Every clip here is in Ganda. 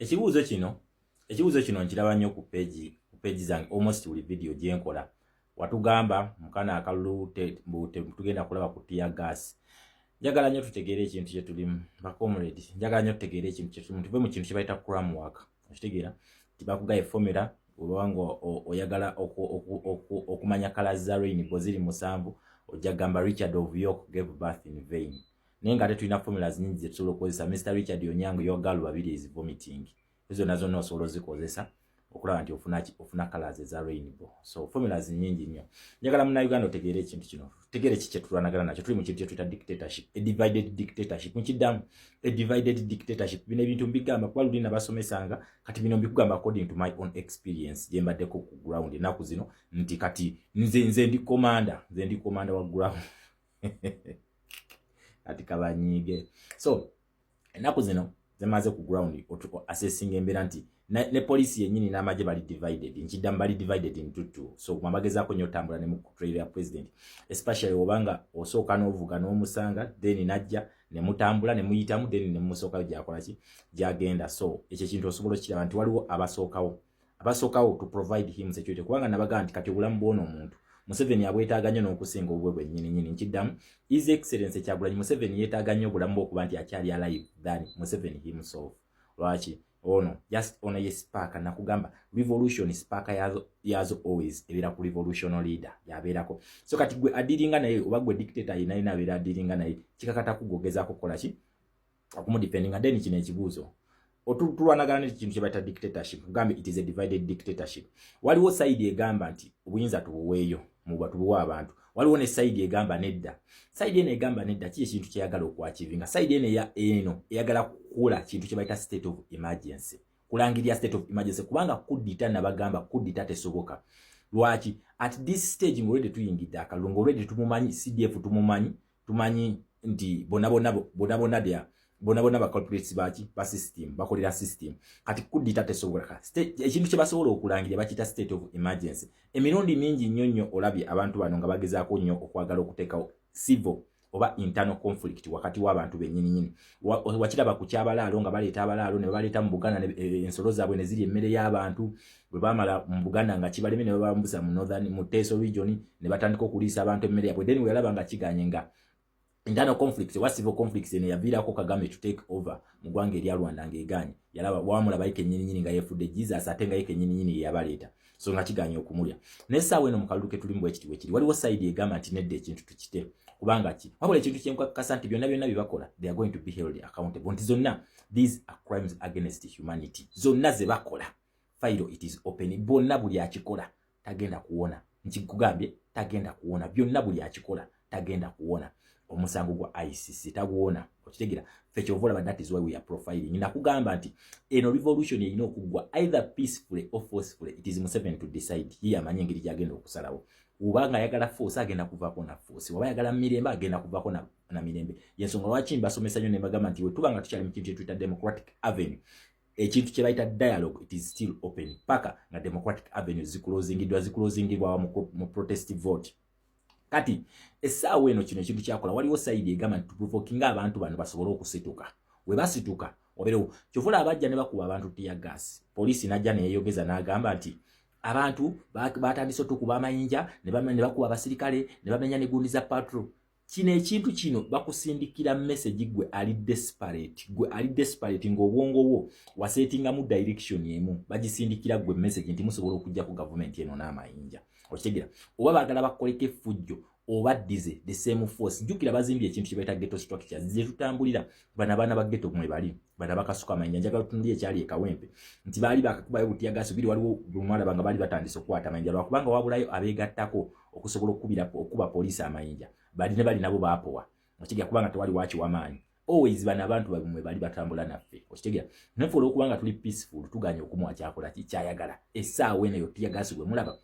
Ekibuuzo kino nkiraba nnyo ku page zange. Almost buli video gyenkola watugamba mukana akalulu tugenda kulaba ku tear gas. Njagala nnyo tutegeere ekintu kyetulimu, bacomrade. Njagala nnyo tutegeere ekintu kyetulimu, tuve mu kintu kye bayita cram work. Okitegeera tibakugaye formula, obanga oyagala okumanya colours za rainbow ziri 7, ojja gamba Richard of York gave birth in vain. Naye nga ate tulina formulas nyingi zetusobola okukozesa. Mr Richard Onyango, your girl babiri is vomiting. Ezo nazo zonna osobola ozikozesa okulaba nti ofuna colors eza rainbow. So formulas nyingi nnyo. Njagala Munnayuganda otegeere ekintu kino, tegeere ki kyetulwanagana nakyo. Tuli mu kintu kyetuyita dictatorship, a divided dictatorship. Nkiddamu, a divided dictatorship. Bino ebintu mbigamba kuba luli nabasomesanga, kati bino mbikugamba according to my own experience gye mbaddeko ku ground ennaku zino, nti kati nze ndi commander, nze ndi commander wa ground. Kati kabanyiige. So ennaku zino zemaze ku ground assessing embeera nti ne poliisi yennyini n'amagye bali divided. Nkiddamu, bali divided into two. So mwabagezaako nnyo otambula ne mu trail ya president, especially obanga osooka n'ovuga n'omusanga, then najja ne mutambula ne muyitamu, then ne mumusookayo gyakola ki, gyagenda. So ekyo ekintu osobola okukiraba nti waliwo abasookawo to provide him security, kubanga nabagamba nti kati obulamu bw'ono omuntu Museveni abwetaaga nnyo n'okusinga obubwe bwennyini nyini. Nkiddamu, His Excellence Kyagulanyi Museveni yeetaaga nnyo obulamu bw'okuba nti akyali alive than Museveni himself. Lwaki? Ono just ono ye spark. Nakugamba revolution spark yazo always ebeera ku revolution leader yabeerako. So kati gwe adealinga naye, oba gwe dictator yenalina abeera adealinga naye, kikakata kugogezaako kukola ki? Okumudefendinga. Then kino ekibuuzo, tulwanagana nekintu kye bayita dictatorship. Kugambe it is a divided dictatorship. Waliwo side egamba nti obuyinza tubuweeyo, muba tubuwa abantu. Waliwo ne side egamba nedda. Side eno egamba nedda, ki ekintu kyeyagala okwachievinga? Side eno eno eyagala kukula kintu kye bayita state of emergency, kulangirira state of emergency, kubanga coup d'état, nabagamba coup d'état tesoboka. Lwaki? At this stage nga already tuyingidde akalulu, nga already tumumanyi CDF, tumumanyi, tumanyi nti bonna bonna bonna bonna dya bonna bonna baculprits baki? Ba system, bakolera system. Kati coup d'état tesobola. Ekintu kye basobola okulangirira bakiyita state of emergency. Emirundi mingi nnyo nnyo olabye abantu bano nga bagezaako nnyo okwagala okuteekawo civil oba internal conflict wakati w'abantu bennyininyini. Wakiraba ku kyabalaalo, nga baleeta abalaalo ne babaleeta mu Buganda, ensolo zaabwe ne ziri emmere y'abantu. Bwe bamala mu Buganda nga kibaleme, ne babambusa mu northern, mu Teso region, ne batandika okuliisa abantu emmere yabwe. Then weyalaba nga kiganye, nga internal conflict oba civil conflicts eno yaviirako Kagame to take over mu ggwanga erya Rwanda ng'egaanye, yalaba wamulaba ye kennyininyini nga yeefudde Jesus, ate nga ye kennyininyini ye yabaleeta. So nga kiganye okumulya. N'essaawa eno mu kalulu ke tulimu bwe kiti bwe kiri. Waliwo side egamba nti nedda, ekintu tukite kubanga ki? Wabula ekintu kyenkakasa nti byonna byonna bye bakola, they are going to be held accountable, nti zonna these are crimes against humanity. Zonna ze bakola, file it is open. Bonna buli akikola tagenda kuwona. Nkikugambye, tagenda kuwona. Byonna buli akikola tagenda kuwona omusango gwa ICC, taguwona. Okitegeera? Ffe kyova olaba that is why we are profiling. Nakugamba nti eno revolution erina okuggwa either peacefully or forcefully. It is Museveni to decide. Ye yamanyi engeri gyagenda okusalawo. Oba nga ayagala force, agenda kuvaako na force. Oba ayagala mirembe, agenda kuvaako na mirembe. Yensonga lwaki mbasomesa nnyo ne mbagamba nti wetuba nga tukyali mu kintu kyetuyita democratic avenue, ekintu kye bayita dialogue, it is still open, paka nga democratic avenue ziclosingidwa, ziclosingibwa mu protest vote. Kati essaawa eno kino ekintu kyakola, waliwo side egamba nti tuprovokinga abantu bano basobole okusituka. We basituka obeerewo. Kyovula abajja ne bakuba abantu tear gas, poliisi najja neyeyogeza n'agamba nti abantu batandise otukuba amayinja, ne bakuba abasirikale, ne bamenya negundi za patrol. Kino ekintu kino bakusindikira message gwe ali desperate, gwe ali desperate ng'obwongo bwo wasetingamu direction emu. Bagisindikira gwe message nti musobola okujja ku gavumenti eno n'amayinja. Okitegeera? Oba baagala bakoleko effujjo, oba ddize the same force. Jjukira bazimbye ekintu kye bayita ghetto structures ze tutambulira. Bano abaana ba ghetto mwe bali bano bakasuka amayinja. Njagala tutunulire ekyali e Kawempe nti baali bakakubayo bu tear gas biri. Waliwo lumwalaba nga baali batandise okukwata amayinja, lwakubanga wabulayo abeegattako okusobola okukubira okuba poliisi amayinja. Bali ne bali nabo baapowa. Okitegeera? Kubanga tewali wakiwa maanyi. Always bano abantu babimwe bali batambula naffe. Okitegeera? Naye olwokubanga tuli peaceful, tuganye okumuwa kyakola ki, kyayagala. Essaawa eno yo tear gas gwe mulaba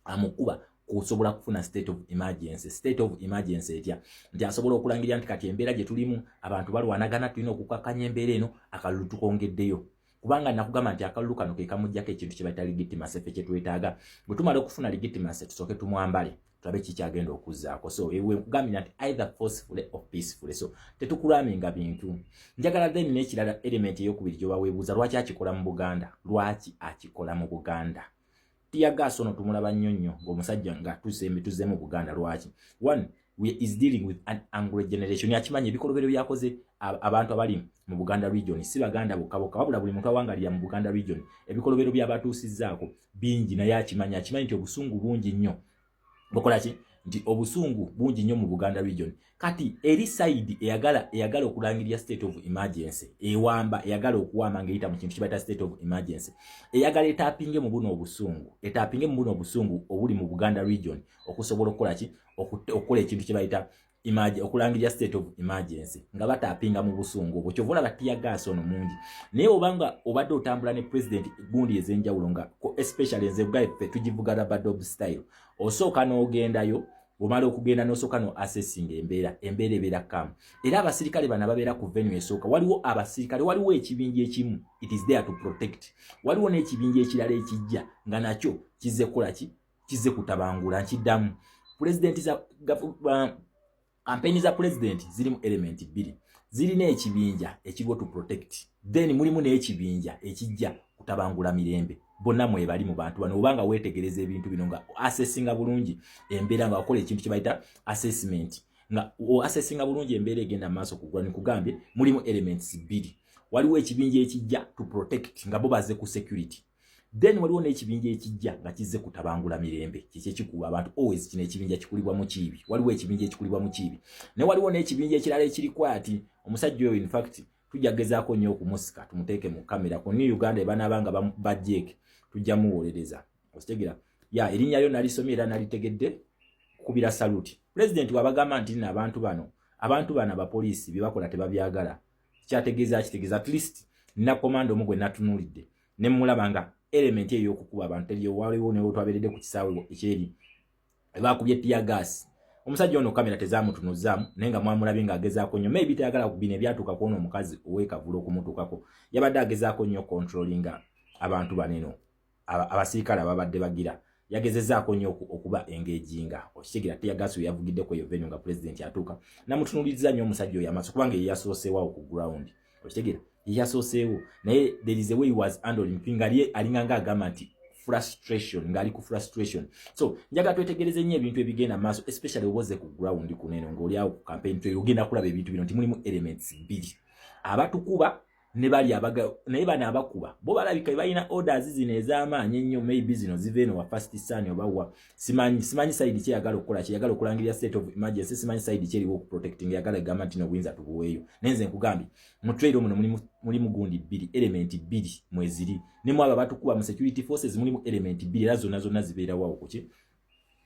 amukuba kusobola kufuna state of emergency. State of emergency etya? Nti asobola okulangirira nti kati embeera gye tulimu, abantu balwanagana, tulina okukakkanya embeera eno, akalulu tukongeddeyo. Kubanga nakugamba nti akalulu kano ke kamugjako ekintu kye bayita legitimacy. Ffe kyetwetaaga, bwe tumala okufuna legitimacy, tusooke tumwambale. Tulabe kikyagenda okuzzaako. So wekugambira nti either forcefully or peacefully, so tetukulaminga bintu. Njagala then n'ekirala, element eyokubiri gyoba weebuuza, lwaki akikola mu Buganda? Lwaki akikola mu Buganda? Tear gas ono tumulaba nnyo nnyo ng'omusajja nga tuze mu Buganda. Lwaki? One, we is dealing with an angry generation. Yakimanya ebikolobero byakoze abantu abali mu Buganda region, si Baganda bokka bokka, wabula buli muntu awangalira mu Buganda region. Ebikolobero byabatuusizzaako bingi, naye akimanya, akimanyi nti obusungu bungi nnyo. Bukola ki? Nti obusungu bungi nnyo mu Buganda region. Kati eri side eyagala okulangirira state of emergency, ewamba, eyagala okuwamba ng'eyita mu kintu kibaita state of emergency, eyagala etapinge mu buno obusungu, etapinge mu buno obusungu obuli mu Buganda region okusobola okukola ki? Okukola ekintu kye bayita okulangirira state of emergency nga batapinga mu busungu obwo. Kyova olaba tear gas ono mungi. Naye obanga obadde otambula ne president gundi ez'enjawulo, nga especially nze bwaffe tugivuga rub-a-dub style, osooka n'ogendayo, omala okugenda n'osooka no assessing embeera. Embeera ebeera calm, era abasirikale bano ababeera ku venue esooka, waliwo abasirikale, waliwo ekibinja ekimu, it is there to protect. Waliwo n'ekibinja ekirala ekijja nga nakyo kizze kukola ki? Kizze kutabangula. Nkiddamu, pulezidenti za kampeyini za pulezidenti zirimu element bbiri. Zirina ekibinja ekiriwo to protect, then mulimu n'ekibinja ekijja kutabangula mirembe. Bonna mwebali mu bantu bano. Obanga weetegereza ebintu bino nga assessinga bulungi embeera, nga wakola ekintu kye bayita assessment, nga oassessinga bulungi embeera egenda maaso kugula, nikugambye mulimu elements bbiri. Waliwo ekibinja ekijja to protect, nga bo baze ku security. Then waliwo n'ekibinja ekijja nga kizze kutabangula mirembe, kiki ekikuba abantu always. Kino ekibinja kikulibwa mu kiibi. Waliwo ekibinja ekikulibwa mu kiibi, naye waliwo n'ekibinja ekirala ekiri quiet. Omusajja oyo, in fact, tujja gezaako nnyo okumusika tumuteeke mu kamera ku New Uganda. Ebanaaba nga bajjeeke, tujja muwolereza. Okitegera ya erinnya lyo nalisomye era nalitegedde. Kukubira saluti pulezidenti wabagamba nti nno abantu bano abapoliisi bye bakola tebabyagala. Kyategeeza, kitegeeza at least nina komanda omu gwe natunuulidde ne mulaba nga element eyo ey'okukuba abantu teriyo. Waliwo newe twabeeredde ku kisaawe ekyeri, bakubye tear gas. Omusajja ono kamera tezamutunuzaamu, naye nga mwamulabye ng'agezaako nnyo. Maybe tayagala bino ebyatuuka kwona omukazi ow'ekavula okumutuukako. Yabadde agezaako nnyo controllinga abantu baneno, abasirikale ababadde bagira. Yagezezaako nnyo okuba engaginga. Okitegera? Tear gas we yavugiddeko eyo venue nga pulezidenti atuuka, namutunuuliriza nnyo omusajja oyo amaaso, kubanga ye yasooseewo ku ground. Okitegera? Ye yasooseewo, naye there is a way he was handling, nga alinga nga agamba nti frustration, ng'ali ku frustration. So njagala twetegereze nnyo ebintu ebigenda maaso, especially oboze ku ground kuno ng'oli awo ku campaign trail. Ogenda kulaba ebintu bino nti mulimu elements bbiri, abatukuba ne bali abaga. Naye bano abakuba bo balabika balina orders zino ez'amaanyi ennyo. Maybe zino ziva eno wa first son oba wa simanyi, simanyi side kyeyagala okukola, kyeyagala okulangirira state of emergency, simanyi side kyeriwo okuprotecting, yagala egamba nti nobuyinza tubuweeyo. Naye nze nkugambye, mu trail muno mulimu gundi bbiri, element bbiri mweziri. Ne mu abo abatukuba mu security forces mulimu element bbiri, era zonna zonna zibeerawo kuki?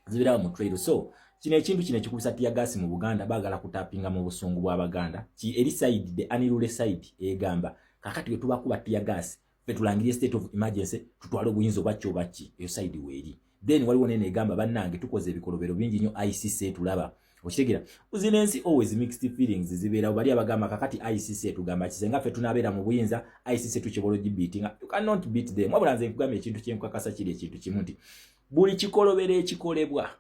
Zibeerawo mu trail. So kino ekintu kino ekikubisa tear gas mu Buganda, baagala kutapinga mu busungu bw'Abaganda. Ki eri side, the unruly side, egamba kakati we tubakuba tear gas, fe tulangirye state of emergency, tutwale obuyinza obakki obakki. Eyo side weeri. Then waliwo nene egamba, bannange, tukoze ebikolobero bingi nnyo, ICC etulaba. Okitegera? Zino ensi always mixed feelings zibeerawo. Bali abagamba kakati ICC etugamba kisenga ffe tunaabeera mu buyinza, ICC tukibola ogibeatinga. You cannot beat them. Wabula nze nkugamba ekintu kyenkakasa kiri ekintu kimu, nti buli kikolobero ekikolebwa,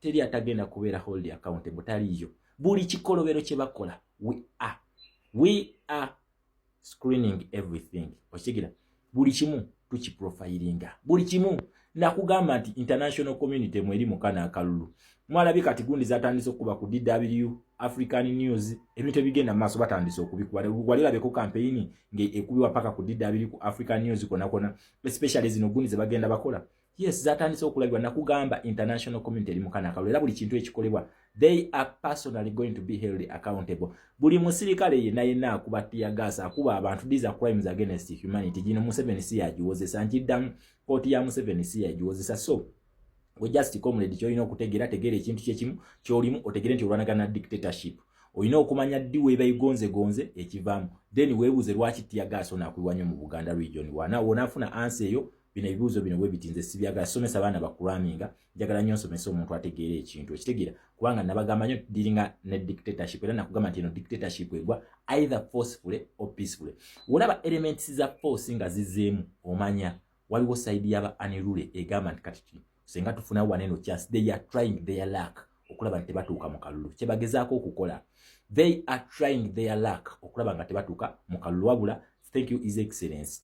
teri atagenda kubeera hold accountable, taliyo. Buli kikolobero kye bakola, we are screening everything. Okitegera? Buli kimu tukiprofilinga, buli kimu. Nakugamba nti international community mweri mukana akalulu. Mwalabye kati gundi zatandise okuba ku DW, African News, ebintu ebigenda mu maaso batandise okubikuba. Wali olabeko campaign ng'ekubibwa paka ku DW, ku African News, kona kona, especially zino gundi ze bagenda bakola? Yes, zatandise okulabibwa. Nakugamba international community eri mukana akalulu, era buli kintu ekikolebwa, they are personally going to be held accountable. Buli musirikale yenna yenna akuba tear gas, akuba abantu, these are crimes against humanity. Gino Museveni si yagiwozesa. Nkiddamu, kooti ya Museveni si yagiwozesa. So we just, comrade, kyolina okutegeera, tegeera ekintu kyekimu kyolimu, otegere nti olwanagana na dictatorship. Olina okumanya ddi weebayigonzegonze ekivaamu. Then weebuuze lwaki tear gas ono akubibwa nnyo mu Buganda region. Wana wonaafuna answer eyo, bino ebibuuzo bino bwe biti nze sibyagala somesa baana bakulaminga. Njagala nnyo nsomesa omuntu ategeera ekintu. Ekitegeera? Kubanga nabagamba nnyo tudealinga ne dictatorship, era nakugamba nti eno dictatorship egwa either forcefully or peacefully. Olaba elements za force nga zizeemu, omanya waliwo side yaba unruly egamba nti kati Senga tufunawo waneno chance. They are trying their luck okulaba nti tebatuuka mu kalulu. Kyebagezaako okukola, they are trying their luck okulaba nga tebatuuka mu kalulu. Wabula thank you, His Excellence.